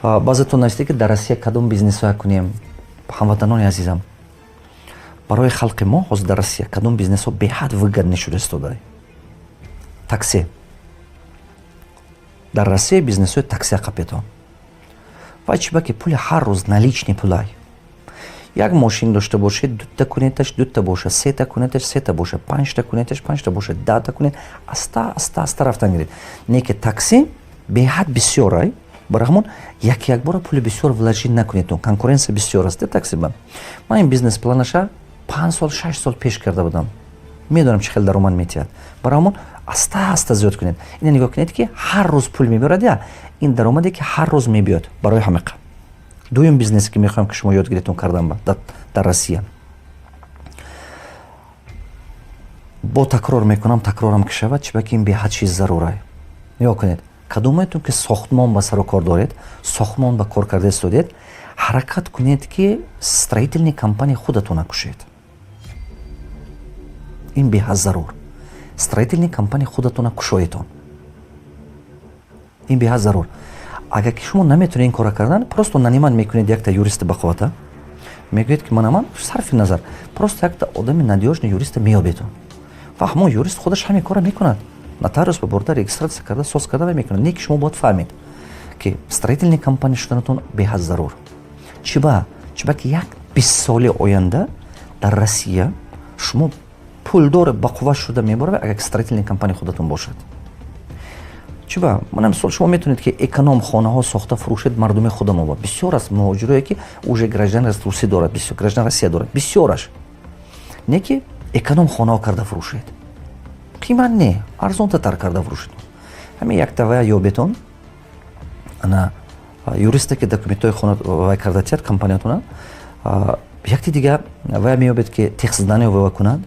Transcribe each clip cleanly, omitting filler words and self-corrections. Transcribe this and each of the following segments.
Баъзетон нависте, ки дар Россия кадом бизнесҳоя кунем. Ҳамватанони азизам, барои халқи мо ҳозир дар Россия кадом бизнесҳо беҳад выгодный шуда истода? Такси. Дар Россия бизнесҳои такси қапетон. Вай чиба ки пули ҳар рӯз, наличный пулай. Як мошин дошта бошед, дута кунеташ, дута боша, сета кунеташ, сета боша, панҷта кунеташ, панҷта боша, 10та кунед, аста аста аста рафтан гиред. Не ки такси беҳад бисёрай, барои ҳамон як якбора пули бисёр вложить накунедтон, конкуренция бисёр аст такси ба. Ман ин бизнес планаша 5 сол, 6 сол пеш карда будам, медонам, чӣ хел даромад метиҳад. Барои ҳамон аста аста зиёд кунед. Ина нигоҳ кунед, ки ҳар рӯз пул мебиёрад, я ин даромаде, ки ҳар рӯз мебиёд барои ҳамиқа. Дуюм бизнесе, ки мехоҳам, ки шумо ёд гиретон кардан дар Россия, бо такрор мекунам, такрорам ки шавад, чиба ки ин беҳад чиз зарурай. Нигоҳ кунед, кадомаетон ки сохтмон ба сару кор доред, сохтмон ба кор карда истодед, ҳаракат кунед, ки строительный компания худатона кушед. Ин беҳад зарур. Строительный компания худатона кушоедон, ин беҳад зарур. Агар ки шумо наметонед ин кора кардан, просто нанимать мекунед якта юристи бақуввата, мегӯед, ки манаман сарфи назар, просто якта одами надёжный юриста меёбедон ва ҳамон юрист худаш ҳамин кора мекунад, нотариус ба бурда, регистрация карда, соз карда мекунад. Не ки шумо бояд фаҳмед, ки строительный компания шуданатон беҳад зарур. Чиба? Чиба ки як 20 соли оянда дар Россия шумо пулдор, бақувват шуда мебаровед, агар строительный компания худатон бошад. Чиба? Мана мисол, шумо метавонед, ки эконом хонаҳо сохта фурӯшед мардуми худамо. Ба бисёр аст муҳоҷирое, ки уже граждан русӣ дорад, бисёр граждан Россия дорад, бисёраш. Не ки эконом хонаҳо карда фурӯшед, қимат не, арзонтатар карда фурӯшед. Ҳамин якта вая ёбетон, ана юристе, ки документҳои хона вай карда тиҳад компаниятона. Якти дига вая меёбед, ки техзадание вай кунад.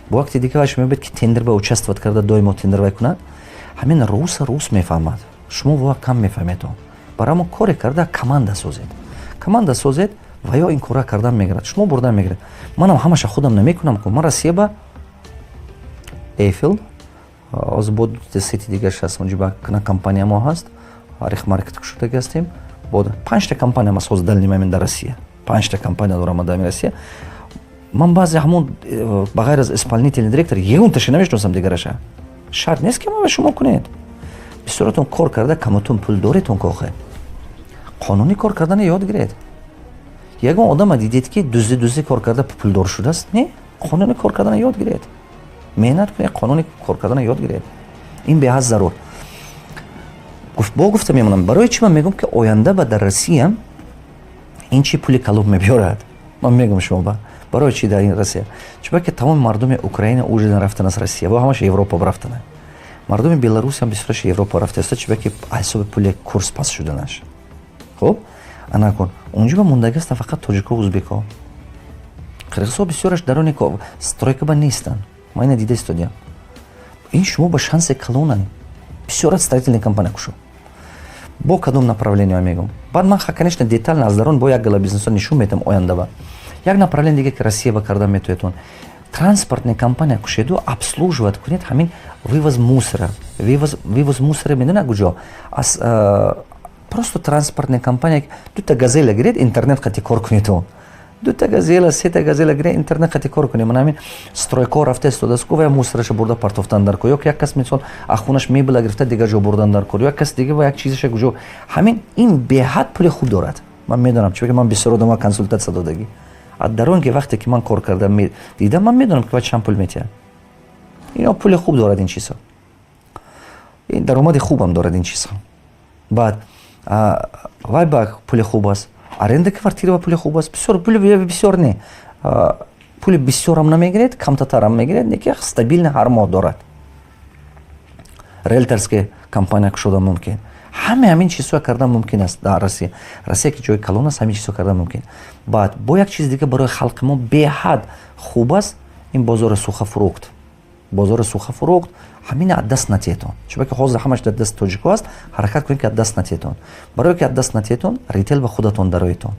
Бо якти дига вайш меёбед, ки тендер ба участвовать карда, доимо тендер вай кунад. Ҳамин руса рус мефаҳмад, шумо вова кам мефаҳмедон. Барои мо коре карда команда созед, команда созед ва ё ин кора кардан мегирад, шумо бурдан мегирад. Манам ҳамаша худам намекунам ку. Ман Россия ба Эйфел ҳозир бо сети дигарш ҳаст, онҷо ба на компания мо ҳаст, Рехмаркет кушодаги ҳастем. Бо панҷта компания мас ҳозир далнимамин дар Россия, панҷта компания дорам дар Россия. Ман баъзе ҳамон ба ғайр аз исполнительный директор ягонташа намешиносам дигараша. Шарт нест, ки ма шумо кунед. Бисёратон кор карда, каматон пул доретон, кохе қонунӣ кор кардана ёд гиред. Ягон одама дидед, ки дуздӣ дуздӣ кор карда пулдор шудааст? Не, қонунӣ кор кардана ёд гиред, меҳнат кунед, қонунӣ кор кардана ёд гиред. Ин беҳад зарур. Бо гуфта мемонам, барои чӣ ман мегӯям, ки оянда ба дар Россия ин чи пули калон мебиёрад. Ман мегӯям шумо ба барои чӣ дар ин Россия. Чунки тамоми мардуми Украина уже рафтан аз Россия, во ҳамаш Европа рафтана. Мардуми Беларусиам бисёраш Европа рафтааста, чунки ҳисоби пули курс паст шуданаш. Хуб, анакун унҷо ба мондаги ҳастан фақат тоҷико, узбеко, қирғизҳо. Бисёраш дарони стройка ба нестанд. Ман ина дида истодиям. Ин шумо ба шанси калона бисёр строительный компания кушо. Бо кадом направление мегӯм? Баъд ман, конечно, детально аз дарон бо як гала бизнесо нишон метам ояндаба. Як направление дига, ки Россия ба кардан метоетон: транспортная компания кушеду, обслуживать кунед ҳамин вывоз мусора. Вывоз мусора медонед куҷо? Аз просто транспортная компания, дута Газела гиред, интернет қати кор кунедон. Дута Газела, сета Газела гиред, интернет қати кор кунед. Ман ҳамин стройка рафта истодааст ку, ва мусораша бурда партофтан дар кор, ё як кас, мисол, аз хонаш мебела гирифта, дигар ҷо бурдан дар кор, ё як кас дига ва як чизаша куҷо. Ҳамин ин беҳад пули хуб дорад. Ман медонам, чунки ман бисёр одама консултатсия додагӣ. А дар он ки вақте ки ман кор кардам, дидам, ман медонам, ки ва чанд пул метиҳад. Ино пули хуб дорад ин чизҳо, ин даромади хубам дорад ин чизҳо. Баъд вай ба пули хуб аст, аренда квартира ба пули хуб аст. Бисёр пули бисёр не, пули бисёрам намегиред, камтатарам мегиред, неки стабильно ҳар моҳ дорад. Риэлторская компания кушодан мумкин. Ҳаме ҳамин чизҳо кардан мумкин аст дар Россия. Россия ки ҷои калон аст, ҳамин чизҳо кардан мумкин. Баъд бо як чизи дига, барои халқи мо беҳад хуб аст ин бозори сухофрукт. Бозори сухофрукт, ҳамин аз даст натиҳетон, чунки ҳозир ҳамаш дар дасти тоҷико аст. Ҳаракат кунед, ки аз даст натиҳетон. Барое ки аз даст натиҳетон, ритейл ба худатон дароетон,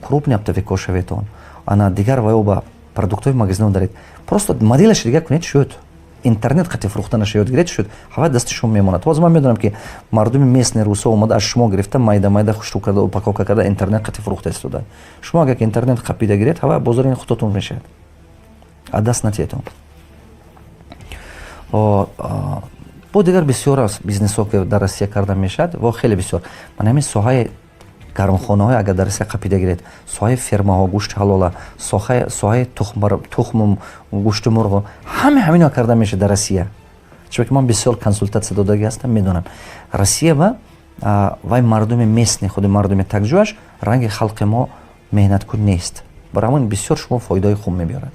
крупный оптовик о шаветон, ана дигар ваё ба продуктҳои магазино даред, просто моделаш дигар кунед, шуд. Интернет қати фурӯхтанаша ёд гиред, шуд, ҳава дасти шумо мемонад. Ҳозир ман медонам, ки мардуми местный русо омада, аз шумо гирифта, майда майда хушрӯ карда, упаковка карда, интернет қати фурӯхта истода. Шумо агар ки интернет қапида гиред, ҳава бозори худотон мешавад, аз даст натиҳедон. Бо дигар бисёр аст бизнесҳо, ки дар Россия карда мешавад, во хеле бисёр. Ман ҳамин соҳаи гармхонаҳое агар дар Россия қапида гиред, соҳаи фермаҳо, гӯшти ҳалола, соҳаи тухму гӯшти мурғу, ҳаме ҳамино карда мешавад дар Россия. Чунки ман бисёр консултатсия додагӣ ҳастам, медонам. Россия ва вай мардуми местный, худи мардуми такҷӯяш ранги халқи мо меҳнаткун нест. Барои ҳамон бисёр шумо фоидаҳои хуб мебиёрад.